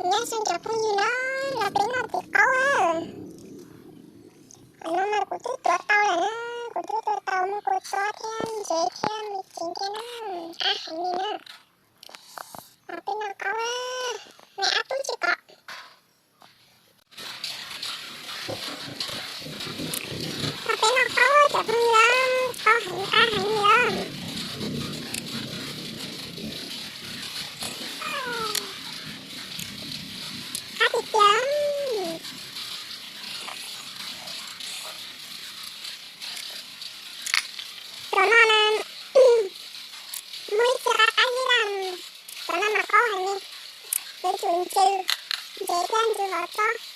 Nyob zoo cov phooj ywg na, los peb noj tim qaub. Qhov no mas kuv twb tuav tau lawm na, kuv twb tuav tau muaj kua txob thiab ntsev thiab me cev thiab na, qab heev li na. Los peb noj qaub, me ab tub tsis kom. Los peb noj qaub cov phooj ywg, qaub heev qab heev li os. Qab tiag tiag. Cov no na, muaj ib txhia qab qab ib laj, cov no mas qaub heev li, yuav tsum ntse, ntsev thiab ntse hov txob.